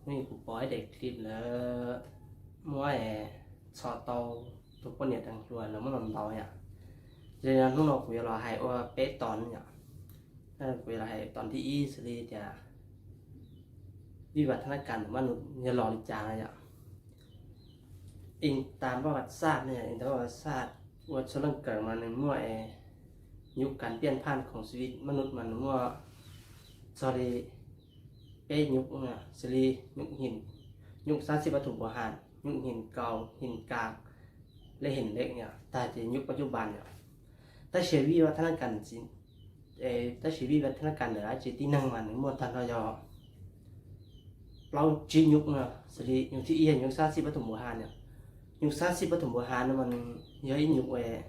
Hnub no kuv pom ib daim clip lawv muab txhom tau tus poj niam deev hluas lawv muab ntaus ntaus yom. Ces hnub no kuv yuav los hais ua peb tog yom. Kuv yuav los hais tog thib ib xws li tias vij vas thab nab kas ntawm Maj Nus yog los li cas no yom. Ib tas npaj vas xaj no yom, ib tas npaj vas xaj ua txhua leej kawm mas nws muaj es nyuj kas piaj phaj khoom xws li Maj Nus mas nws muaj txog li peb nyuj, xws li nyuj xab xij pab thum npua has, nyuj him kaus, him kas, lej him lej yom, tag ces nyuj pab cub npas yom. Tab sis vij vas thab nab kas, tab sis vij vas thab nab kas ntawm dab tsi tib neeg mas nws muaj tag nrho yog plaub tsib nyuj no, xws li nyuj thib ib nyuj xab xij pab thum npua has yom. Nyuj xab xij pab thum npua has no mas nws yog ib nyuj es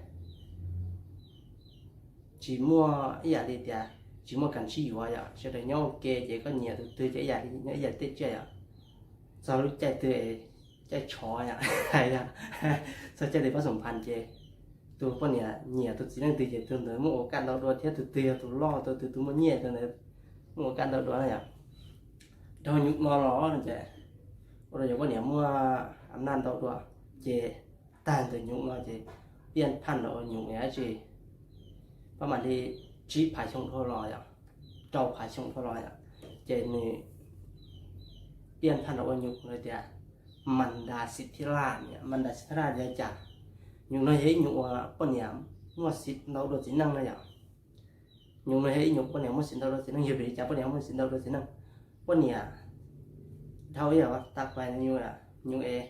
tsis muaj ib yam li tias tsis muaj kas sib yuav yom, sawv daws nyob ua ke ces koj nyiam tus twg ces ib yam li nyob ib yam li tej tsiaj yom. Txog lub caij twg es caij tshov yom, hais yom, txog caij twg pab xoom phas ces tus poj niam nyiam tus txiv neej twg ces tus ntawd muaj ua kaj ntau dua thiab, tus twg yog tus loj tus twg tus muaj nyiaj tus ntawd muaj ua kaj ntau dua na yom. Dhau nyuj no los ces ua rau cov poj niam muaj a naj ntau dua, ces tag ntawm nyuj no ces piaj phaj los ua nyuj dab tsi pab mam li tsib phav xyoo dhau los yom, rau phav xyoo dhau los yom, ces nws piaj phaj los ua nyuj lawv tias Mas Das Xis Thib Laj, Mas Das Xis Thib Laj yog cas? Nyuj no yog ib nyuj uas poj niam muaj xiv ntau dua txiv neej na yom. Nyuj no yog ib nyuj poj niam muaj xiv ntau dua txiv neej. Yog vim li cas poj niam muaj xiv ntau dua txiv neej? Poj niam dhau ib yam tas pas nyuj, nyuj es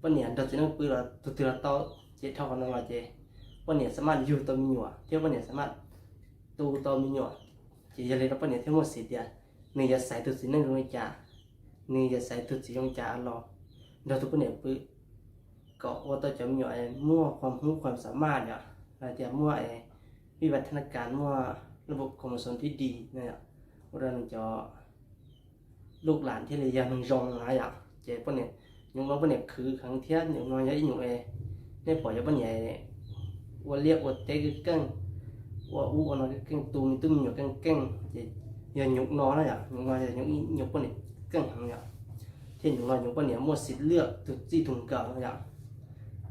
poj niam nrog txiv neej pw los tus twg los tau, ces dhau qhov no los ces poj niam xam maj yug tau me nyuam thiab poj niam xam maj tu tau me nyuam. Ces yog li no poj niam thiaj muaj xiv tias nws yuav xaiv tus txiv neej zoo li cas, nws yuav xaiv tus txiv zoo li cas los nrog tus poj niam pw kom ua tau cov me nyuam muaj qhuas hmub qhuas xam maj yom, los tias muaj vij vas thab nab kas, muaj lub npum khoos xoos thib di no yom, ua rau nws cov luj lam thiaj li yog neeg zoo na yom. Ces poj niam, nyuj no poj niam khwv heev thiab nyuj no yog ib nyuj es nej pom yog poj niam ua liaj ua teb keej keej, ua ub ua no keej keej, tu me tub me nyuam keej keej, ces yog nyuj no na yom. Nyuj no yog nyuj poj niam keej heev yom. Thiab nyuj no nyuj poj niam muaj xiv lwaj tus txij tus nkawm no yom,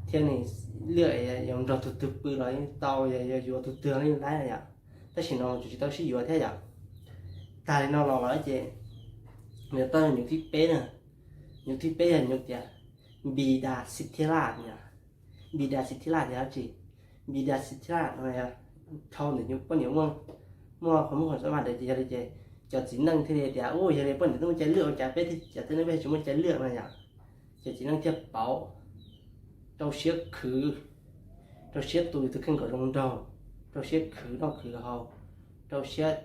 thiab nws lwaj es yog nrog tus twg pw los yeej tau, yog yuav tus twg los yeej laib na yom. Tab sis no tseem tsis tau sib yuav thiab yom. Tag li no los lawm ces nws tau nyuj thib peb na. Nyuj thib peb yog nyuj tias Npis Das Xis Thib Laj no. Npis Das Xis Thib Laj yog dab tsi? Npis Das Xis Thib Laj no yog dhau ntawm nyuj poj niam muaj, muaj qhov muaj qhov xav mas ntawd ces yog li ces cov txiv neej thiaj li tias, u, yog li poj niam twb muaj cai lwaj ua cas peb cov txiv neej peb tsis muaj cai lwaj no yom. Ces txiv neej thiaj pauv, rau siab khwv, rau siab tu yus tus kheej kom zoo nraug, rau siab khwv noj khwv haus, rau siab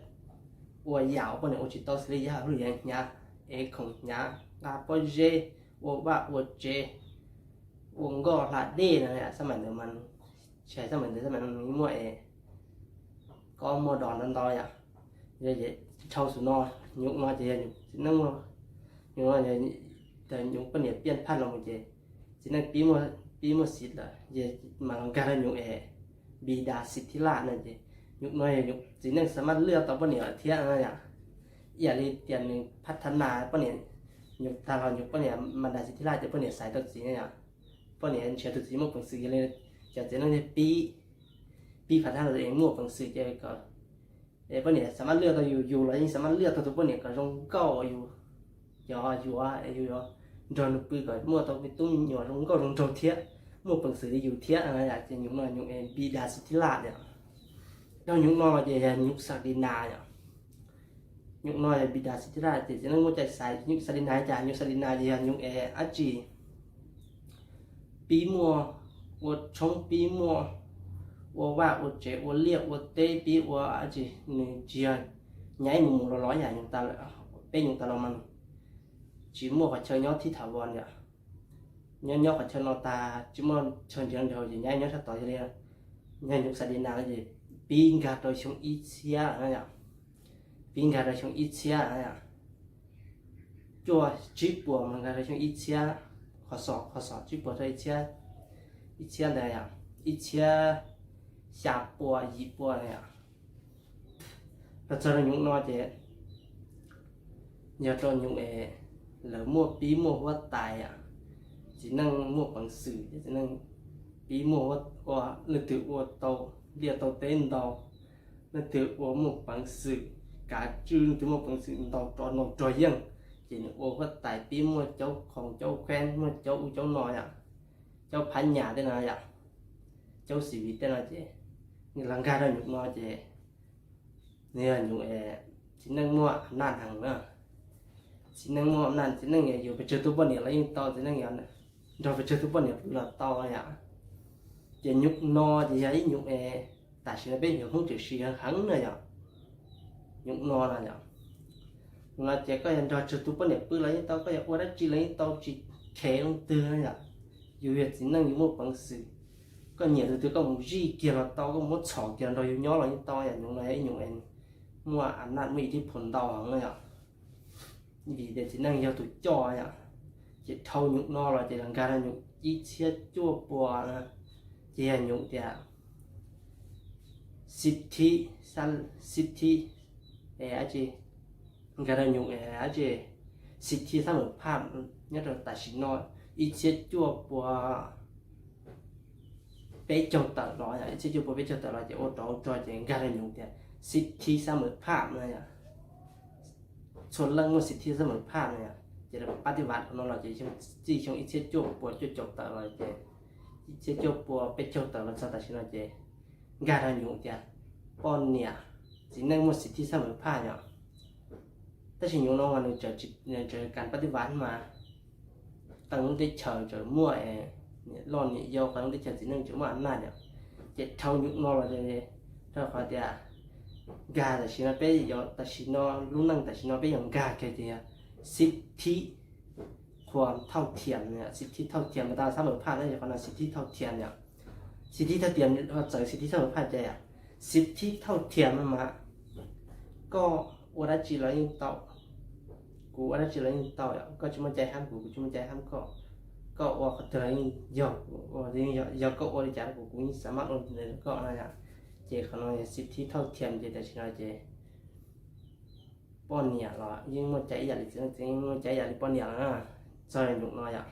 ua yam uas poj niam ua tsis tau xws li yog hlub yam hnyav, ev khoom hnyav, nqa pob zeb, ua vaj ua tsev, ua nkoj hla dej no. Xab maim ntawd mas, tsis hais xab maim ntawd, xab maim no nws muaj es koj muaj dos ntau ntau yom. Dhau xwm no, nyuj no ces yog txiv neej, nyuj no, nyuj poj niam piaj phaj los mus ces txiv neej pib muaj xiv lawm ces mam los nkag rau nyuj es Npis Das Xis Thib Laj no ces nyuj no yog nyuj txiv neej xav maj lwaj tau poj niam lawm thiab no yom. Ib yam li tias nws phaj thab nas poj niam, nyuj tag los nyuj poj niam Mas Das Xis Thib Laj ces poj niam xaiv tau txiv no yom. Poj niam nrhiav tus txiv muaj peev xwm yog li cov txiv neej thiaj pib, pib phaj thab los es muaj peev xwm ces kom es poj niam xav maj lwaj tau yus, yus los yeej xav maj lwaj tau tus poj niam kom zoo nkauj, yus yuav, yuav, yus yuav nrog nws pw kom muaj tau me tub me nyuam zoo nkauj zoo nraug thiab, muaj peev xwm li yus thiab no yom. Ces nyuj no nyuj es Npis Das Xis Thib Laj yom. Dhau nyuj no los ces yog nyuj Xas Dis Nas yom. Nyuj no yog Npis Das Xis Thib Laj ces txiv neej muaj cai xaiv nyuj Xas Dis Nas. Cas nyuj Xas Dis Nas ces yog nyuj es dab tsi pib muaj ua tshoob, pib muaj ua vaj ua tsev, ua liaj ua teb, pib ua dab tsi, nws tsis yog nyaib mus mus los los yam nyuj tas, peb nyuj tas los mas nws tsis muaj qhov chaw nyob thib thav vos yom. Nyob nyob qhov chaw no tas tsis muaj chaw nrhiav nrhiav ces nyaib nyob sab tod. Yog li nyuj Xas Dis Nas no ces pib nkag rau xyoo ib txhiab no yom. Pib nkag rau xyoo ib txhiab no yom. Cuaj tsib puas mas nkag rau xyoo ib txhiab, qhov xom qhov xom tsib puas rau ib txhiab, ib txhiab ntawd yom, ib txhiab xya pua yim pua no yom. Los txog rau nyuj no ces Yog rau nyuj es lawv muaj pib muaj huab tais, txiv neej muaj peev xwm, txiv neej pib muaj ua, leej twg ua tau liaj tau teb ntau, leej twg ua muaj peev xwm, kav tswj leej twg muaj peev xwm ntau rov ntau rog yeej, ces nws ua huab tais pib muaj caub khoom caub kheeb, muaj caub ub caub no yom, caub phab nyas tej no yom, caub xis vis tej no ces los nkag rau nyuj no ces nws yog nyuj es txiv neej muaj a naj heev na. Txiv neej muaj a naj, txiv neej yuav pes tsawg tug poj niam los yeej tau, txiv neej yuav nrog pes tsawg tug poj niam pw los tau yom. Ces nyuj no ces yog ib nyuj es tam sim no peb nyuam Hmoob tseem siv heev heev na yom. Nyuj no no yom, no ces koj yog nrog tsawg tug poj niam pw los yeej tau, koj yog ua dab tsi los yeej tau, tsis khev leej twg yom. Yus yog txiv neej yus muaj peev xwm, koj nyiam tus twg koj mus zij kiag los tau, koj mus muab txhom kiag los nrog yus nyob los yeej tau yom. Nyuj no yog ib nyuj muaj a naj muaj ib thib phuam ntau heev na yom. Vim tias txiv neej yog tus coj yom, ces dhau nyuj no los ces los nkag rau nyuj ib txhiab cuaj pua, ces yog nyuj tias xib thib, xib thib, es dab tsi, nkag rau nyuj es dab tsi, xib thib xab mem phaj nyob rau tam sim no ib txhiab cuaj pua peb caug tawm los, ib txhiab cuaj pua peb caug tawm los ces ua rau rog ces nkag rau nyuj tias xib thib xab mem phaj no yom. Txhua leej muaj xib thib xab mem phaj no yom, ces pab tij vam no los ces txij xyoo ib txhiab cuaj pua cuaj caum tawm los ces ib txhiab cuaj pua peb caug tawm los txog tam sim no ces nkag rau nyuj tias poj niam, txiv neej muaj xib thib xab mem phaj yom. Tab sis nyuj no mas nws tseem kas pab tij vam mas, tej lub teb chaws tseem muaj niam loj niam yau, qhov lub teb chaws txiv neej tseem muaj a naj yom. Ces dhau nyuj no los rau qhov tias nkag tam sim no peb yuav, tam sim no lub neej tam sim no peb yuav nkag kiag tias xib thib qhuas thauj thiam, xib thib thauj thiam mas tas xab mem phaj no yog qhov no xib thib thauj thiam yom. Xib thib thauj thiam ho txawv xib thib xab mem phaj ces yom, xib thib thauj thiam no mas koj ua dab tsi los yeej tau, kuv ua dab tsi los yeej tau yom, koj tsis muaj cai hab kuv, kuv tsis muaj cai hab koj, koj ua qhov twg los yeej yog, yog koj ua li cas rau kuv, kuv yeej xav maj ua li ntawd rau koj no yom. Ces qhov no xib thib thauj thiam ces tam sim no ces poj niam los yeej muaj cai ib yam li txiv neej, txiv neej yeej muaj cai ib yam li poj niam lawm na, txog nyuj no yom.